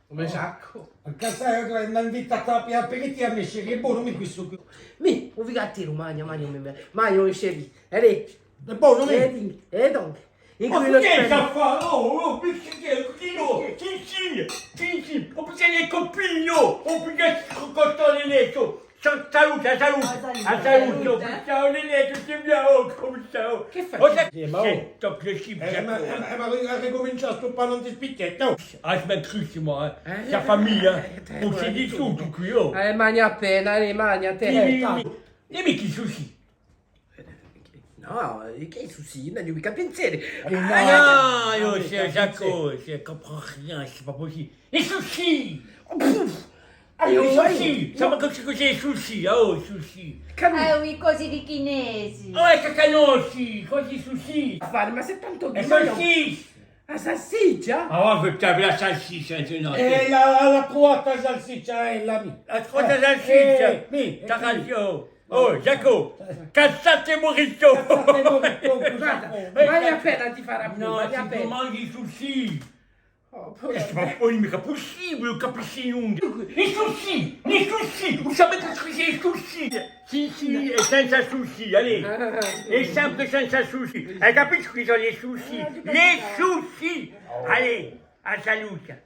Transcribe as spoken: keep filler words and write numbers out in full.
Come Sacco? Ancu assai, eh, n'hà invitatu à, à aperitivu, mè, chéri, hè bonu, mè, questu quì. Mì, u figattiru, magna, magna, mè, mè, magna, mè, chéri. Allez. Hè bonu, mè. Eh, donc. Oh, ma chì hè sta fà? Oh, oh, ma chì hè, chì hè, chì hè, chì hè, chì hè? Oh, ma chì hè, copinu? Oh, ma chì hè sta cosa, oh? Sa-, saluta, saluta, saluta, saluta, eh? Ciao, Lelè, chì stai bè, oh, cumu stai, oh? Chì fai? Oh, eh, ma, oh. Senti, chì, eh, ma, eh, ma, eh, ma ri-, ricumincia stu pannu di spichjettu, oh. Ah, ma crisciti, eh. Eh, sta famiglia, eh, eh, ùn si dice tuttu quì, oh. Eh, magna appena, eh, magna tè. Dimmi, eh, dimmi, dimmi chì sushi. Nò, eh, chì sushi? Ùn aghju micca pinseri. Eh, nò, ah, nò, eh, io, eh, c'est, eh, Jacques, je comprends rien, c'est pas possible. I sushi! Oh, pff! Aiò, i sushi! Aiò. Sà, ma cosa, cosa hè i sushi? Oh, sushi! Canu- Ah, i cosi di chinesi! Oh, è cacanosi! Cosi sushi! Fà, ma sè tantu... I sushi! A salsiccia? Ah, oh, putain, la salsiccia, c'est, nò, eh, c'est la, la, l'hà truvata a salsiccia, eh, la mì. L'hà truvata a salsiccia? Eh, mì, t'hà ragiò. Oh, Jacques, cassate burrito! Cassate burrito, guarda, vale appena di fà a... Nò, vale appena. Manghji i sushi! Oh, povera. Eh, ma poi micca pussibule, ùn capisci nunda. I sushi, i sushi, ùn sapete cosa hè i sushi? Sì, sì, è senza sushi, allez. È sempre senza sushi. Hai capito cosa sò i sushi? I sushi! Allez, a salute.